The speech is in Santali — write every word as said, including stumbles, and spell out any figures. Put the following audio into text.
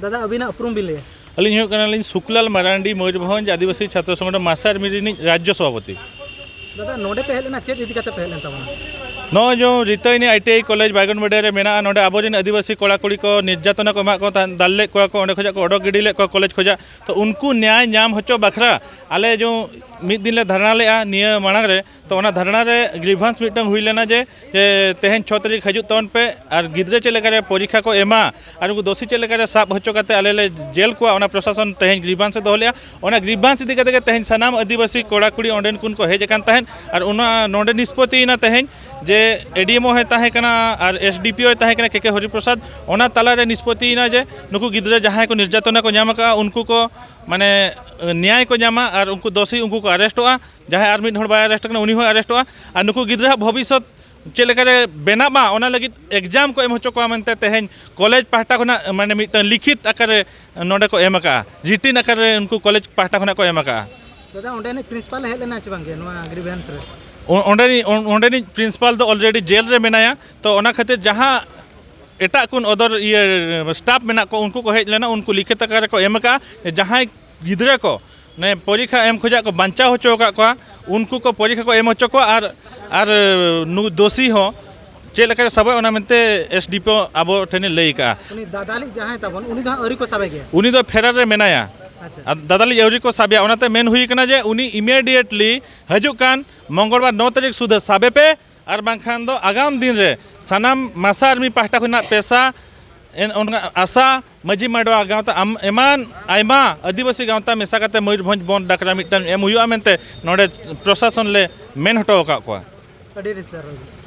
ᱫᱟᱫᱟ, ᱟᱹᱵᱤᱱᱟᱜ ᱩᱯᱨᱩᱢ ᱵᱤᱱ ᱞᱟᱹᱭᱟ? ᱟᱹᱞᱤᱧ ᱦᱩᱭᱩᱜ ᱠᱟᱱᱟᱞᱤᱧ ᱥᱩᱠᱞᱟᱞ ᱢᱟᱨᱟᱱᱰᱤ, ᱢᱚᱭᱩᱨᱵᱷᱚᱸᱡᱽ ᱟᱹᱫᱤᱵᱟᱹᱥᱤ ᱪᱷᱟᱛᱨᱚ ᱥᱚᱝᱜᱚᱴᱷᱚᱱ ᱢᱟᱥᱟ ᱟᱨᱢᱤ ᱨᱤᱱᱤᱡ ᱨᱟᱡᱽᱡᱚ ᱥᱚᱵᱷᱟᱯᱚᱛᱤ᱾ ᱫᱟᱫᱟ, ᱱᱚᱰᱮ ᱯᱮ ᱦᱮᱡ ᱞᱮᱱᱟ, ᱪᱮᱫ ᱤᱫᱤ ᱠᱟᱛᱮ ᱯᱮ ᱦᱮᱡ ᱞᱮᱱ ᱛᱟᱵᱚᱱᱟ? ᱱᱚᱜᱼᱚᱭ ᱡᱮ ᱨᱤᱛᱟᱭᱱᱤ ᱟᱭ ᱴᱤ ᱟᱭ ᱠᱚᱞᱮᱡᱽ ᱵᱟᱭᱜᱚᱱᱵᱟᱰᱤᱭᱟ ᱨᱮ ᱢᱮᱱᱟᱜᱼᱟ, ᱱᱚᱰᱮ ᱟᱵᱚᱨᱮᱱ ᱟᱹᱫᱤᱵᱟᱹᱥᱤ ᱠᱚᱲᱟ ᱠᱩᱲᱤ ᱠᱚ ᱱᱤᱨᱡᱟᱛᱚᱱᱟ ᱠᱚ ᱮᱢᱟᱜ ᱠᱚ ᱛᱟᱦᱮᱸᱫ, ᱫᱟᱞ ᱞᱮᱫ ᱠᱚᱣᱟ ᱠᱚ, ᱚᱸᱰᱮ ᱠᱷᱚᱱᱟᱜ ᱠᱚ ᱚᱰᱚᱠ ᱜᱤᱰᱤ ᱞᱮᱫ ᱠᱚᱣᱟ ᱠᱚᱞᱮᱡᱽ ᱠᱷᱚᱱᱟᱜ᱾ ᱛᱚ ᱩᱱᱠᱩ ᱱᱮᱭᱟᱭ ᱧᱟᱢ ᱦᱚᱪᱚ ᱵᱟᱠᱷᱨᱟ ᱟᱞᱮ ᱡᱮ ᱢᱤᱫ ᱫᱤᱱ ᱞᱮ ᱫᱷᱟᱨᱱᱟ ᱞᱮᱫᱼᱟ ᱱᱤᱭᱟᱹ ᱢᱟᱲᱟᱝ ᱨᱮ, ᱛᱚ ᱚᱱᱟ ᱫᱷᱟᱨᱱᱟ ᱨᱮ ᱜᱨᱤᱵᱷᱟᱱᱥ ᱢᱤᱫᱴᱟᱝ ᱦᱩᱭ ᱞᱮᱱᱟ ᱡᱮ, ᱡᱮ ᱛᱮᱦᱮᱧ ᱪᱷᱚ ᱛᱟᱹᱨᱤᱠᱷ ᱦᱤᱡᱩᱜ ᱛᱟᱵᱚᱱ ᱯᱮ ᱟᱨ ᱜᱤᱫᱽᱨᱟᱹ ᱪᱮᱫ ᱞᱮᱠᱟᱨᱮ ᱯᱚᱨᱤᱠᱠᱷᱟ ᱠᱚ ᱮᱢᱟ ᱟᱨ ᱩᱱᱠᱩ ᱫᱳᱥᱤ ᱪᱮᱫ ᱞᱮᱠᱟᱨᱮ ᱥᱟᱵ ᱦᱚᱪᱚ ᱠᱟᱛᱮ ᱟᱞᱮ ᱞᱮ ᱡᱮᱞ ᱠᱚᱣᱟ, ᱚᱱᱟ ᱯᱨᱚᱥᱟᱥᱚᱱ ᱛᱮᱦᱮᱧ ᱜᱨᱤᱵᱷᱟᱱᱥ ᱮ ᱫᱚᱦᱚ ᱞᱮᱫᱼᱟ᱾ ᱚᱱᱟ ᱜᱨᱤᱵᱷᱟᱱᱥ ᱤᱫᱤ ᱠᱟᱛᱮ ᱜᱮ ᱛᱮᱦᱮᱧ ᱥᱟᱱᱟᱢ ᱟᱹᱫᱤᱵᱟᱹᱥᱤ ᱠᱚᱲᱟ ᱠᱩᱲᱤ ᱚᱸᱰᱮᱱ ᱠᱚ ᱦᱮᱡ ᱟᱠᱟᱱ ᱛᱟᱦᱮᱸᱫ ᱟᱨ ᱚᱱᱟ ᱱᱚᱰᱮ ᱱᱤᱥᱯᱚᱛᱤᱭᱮᱱᱟ ᱛᱮᱦᱮᱧ ᱡᱮ ᱮ ᱰᱤ ᱮᱢ ᱳ ᱦᱚᱸᱭ ᱛᱟᱦᱮᱸ ᱠᱟᱱᱟ ᱟᱨ ᱮᱥ ᱰᱤ ᱯᱤ ᱳ ᱦᱚᱸᱭ ᱛᱟᱦᱮᱸ ᱠᱟᱱᱟ, ᱠᱮ ᱠᱮ ᱦᱚᱨᱤᱯᱨᱚᱥᱟᱫᱽ᱾ ᱚᱱᱟ ᱛᱟᱞᱟᱨᱮ ᱱᱤᱥᱯᱚᱛᱤᱭᱮᱱᱟ ᱡᱮ ᱱᱩᱠᱩ ᱜᱤᱫᱽᱨᱟᱹ ᱡᱟᱦᱟᱸᱭ ᱠᱚ ᱱᱤᱨᱡᱟᱛᱚᱱᱟ ᱠᱚ ᱧᱟᱢ ᱟᱠᱟᱫᱼᱟ, ᱩᱱᱠᱩ ᱠᱚ ᱢᱟᱱᱮ ᱱᱮᱭᱟᱭ ᱠᱚ ᱧᱟᱢᱟ ᱟᱨ ᱩᱱᱠᱩ ᱫᱳᱥᱤ ᱩᱱᱠᱩ ᱠᱚ ᱟᱨᱮᱥᱴᱚᱜᱼᱟ᱾ ᱡᱟᱦᱟᱸᱭ ᱟᱨ ᱢᱤᱫ ᱦᱚᱲ ᱵᱟᱭ ᱟᱨᱮᱥᱴ ᱟᱠᱟᱱᱟ, ᱩᱱᱤ ᱦᱚᱸᱭ ᱟᱨᱮᱥᱴᱚᱜᱼᱟ᱾ ᱟᱨ ᱱᱩᱠᱩ ᱜᱤᱫᱽᱨᱟᱹᱣᱟᱜ ᱵᱷᱚᱵᱤᱥᱥᱚᱛ ᱪᱮᱫ ᱞᱮᱠᱟᱨᱮ ᱵᱮᱱᱟᱜ ᱢᱟ, ᱚᱱᱟ ᱞᱟᱹᱜᱤᱫ ᱮᱠᱡᱟᱢ ᱠᱚ ᱮᱢ ᱦᱚᱪᱚ ᱠᱚᱣᱟ ᱢᱮᱱᱛᱮ ᱛᱮᱦᱮᱧ ᱠᱚᱞᱮᱡᱽ ᱯᱟᱦᱴᱟ ᱠᱷᱚᱱᱟᱜ ᱢᱟᱱᱮ ᱢᱤᱫᱴᱟᱝ ᱞᱤᱠᱷᱤᱛ ᱟᱠᱟᱨ ᱨᱮ ᱱᱚᱰᱮ ᱠᱚ ᱮᱢ ᱟᱠᱟᱜᱼᱟ, ᱨᱤᱴᱤᱱ ᱟᱠᱟᱨ ᱨᱮ ᱩᱱᱠᱩ ᱠᱚᱞᱮᱡᱽ ᱯᱟᱦᱴᱟ ᱠᱷᱚᱱᱟᱜ ᱠᱚ ᱮᱢ ᱟᱠᱟᱜᱼᱟ᱾ ᱫᱟᱫᱟ, ᱚᱸᱰᱮᱱᱤᱡ ᱯᱨᱤᱱᱥᱤᱯᱟᱞ ᱮ ᱦᱮᱡ ᱞᱮᱱᱟ ᱪᱮ ᱵᱟᱝᱜᱮ ᱱᱚᱣᱟ ᱜᱨᱤᱵᱷᱮᱱᱥ ᱨᱮ? ᱚ-, ᱚᱸᱰᱮᱱᱤᱡ, ᱚᱸ-, ᱚᱸᱰᱮᱱᱤᱡ ᱯᱨᱤᱱᱥᱤᱯᱟᱞ ᱫᱚ ᱚᱞᱨᱮᱰᱤ ᱡᱮᱞ ᱨᱮ ᱢᱮᱱᱟᱭᱟ᱾ ᱛᱚ ᱚᱱᱟ ᱠᱷᱟᱹᱛᱤᱨ ᱡᱟᱦᱟᱸ ᱮᱴᱟᱜ ᱠᱚ ᱚᱫᱚᱨ ᱤᱭᱟᱹ ᱥᱴᱟᱯ ᱢᱮᱱᱟᱜ ᱠᱚ, ᱩᱱᱠᱩ ᱠᱚ ᱦᱮᱡ ᱞᱮᱱᱟ, ᱩᱱᱠᱩ ᱞᱤᱠᱷᱤᱛ ᱟᱠᱟᱨ ᱨᱮᱠᱚ ᱮᱢ ᱟᱠᱟᱜᱼᱟ ᱡᱮ ᱡᱟᱦᱟᱸᱭ ᱜᱤᱫᱽᱨᱟᱹ ᱠᱚ ᱢᱟᱱᱮ ᱯᱚᱨᱤᱠᱠᱷᱟ ᱮᱢ ᱠᱷᱚᱱᱟᱜ ᱠᱚ ᱵᱟᱧᱪᱟᱣ ᱦᱚᱪᱚ ᱟᱠᱟᱫ ᱠᱚᱣᱟ, ᱩᱱᱠᱩ ᱠᱚ ᱯᱚᱨᱤᱠᱠᱷᱟ ᱠᱚ ᱮᱢ ᱦᱚᱪᱚ ᱠᱚᱣᱟ᱾ ᱟᱨ, ᱟᱨ ᱱᱩᱭ ᱫᱳᱥᱤ ᱦᱚᱸ ᱪᱮᱫ ᱞᱮᱠᱟ ᱨᱮ ᱥᱟᱵᱚᱜ, ᱚᱱᱟ ᱢᱮᱱᱛᱮ ᱮᱥ ᱰᱤ ᱯᱤ ᱳ ᱟᱵᱚ ᱴᱷᱮᱱᱮ ᱞᱟᱹᱭ ᱟᱠᱟᱜᱼᱟ᱾ ᱩᱱᱤ ᱫᱟᱫᱟᱞᱤᱡ ᱡᱟᱦᱟᱸᱭ ᱛᱟᱵᱚᱱ, ᱩᱱᱤ ᱫᱚ ᱦᱟᱸᱜ ᱟᱹᱣᱨᱤ ᱠᱚ ᱥᱟᱵᱮ ᱜᱮᱭᱟ? ᱩᱱᱤ ᱫᱚ ᱯᱷᱮᱨᱟᱨ ᱨᱮ ᱢᱮᱱᱟᱭᱟ᱾ ᱟᱪᱪᱷᱟ᱾ ᱟᱨ ᱫᱟᱫᱟᱞᱤᱡ ᱟᱹᱣᱨᱤ ᱠᱚ ᱥᱟᱵᱮᱭᱟ, ᱚᱱᱟᱛᱮ ᱢᱮᱱ ᱦᱩᱭ ᱠᱟᱱᱟ ᱡᱮ ᱩᱱᱤ ᱤᱢᱤᱰᱤᱭᱮᱴᱞᱤ ᱦᱤᱡᱩᱜ ᱠᱟᱱ ᱢᱚᱝᱜᱚᱞᱵᱟᱨ ᱱᱚ ᱛᱟᱹᱨᱤᱠᱷ ᱥᱩᱫᱷᱟᱹ ᱥᱟᱵᱮ ᱯᱮ, ᱟᱨ ᱵᱟᱝᱠᱷᱟᱱ ᱫᱚ ᱟᱜᱟᱢ ᱫᱤᱱ ᱨᱮ ᱥᱟᱱᱟᱢ ᱢᱟᱥᱟ ᱟᱨᱢᱤ ᱯᱟᱦᱴᱟ ᱠᱷᱚᱱᱟᱜ ᱯᱮᱥᱟ ᱮᱱ-, ᱚᱱᱠᱟ ᱟᱥᱟ ᱢᱟᱹᱡᱷᱤ ᱢᱟᱰᱣᱟ ᱜᱟᱶᱛᱟ ᱟᱢ-, ᱮᱢᱟᱱ ᱟᱭᱢᱟ ᱟᱹᱫᱤᱵᱟᱹᱥᱤ ᱜᱟᱶᱛᱟ ᱢᱮᱥᱟ ᱠᱟᱛᱮ ᱢᱚᱭᱩᱨᱵᱷᱚᱸᱡᱽ ᱵᱚᱱᱫᱷ ᱰᱟᱠᱨᱟ ᱢᱤᱫᱴᱟᱝ ᱮᱢ ᱦᱩᱭᱩᱜᱼᱟ ᱢᱮᱱᱛᱮ ᱱᱚᱰᱮ ᱯᱨᱚᱥᱟᱥᱚᱱ ᱞᱮ ᱢᱮᱱ ᱦᱚᱴᱚ ᱟᱠᱟᱫ ᱠᱚᱣᱟ᱾ ᱟᱹᱰᱤ ᱟᱹᱰᱤ ᱥᱟᱨᱦᱟᱣ᱾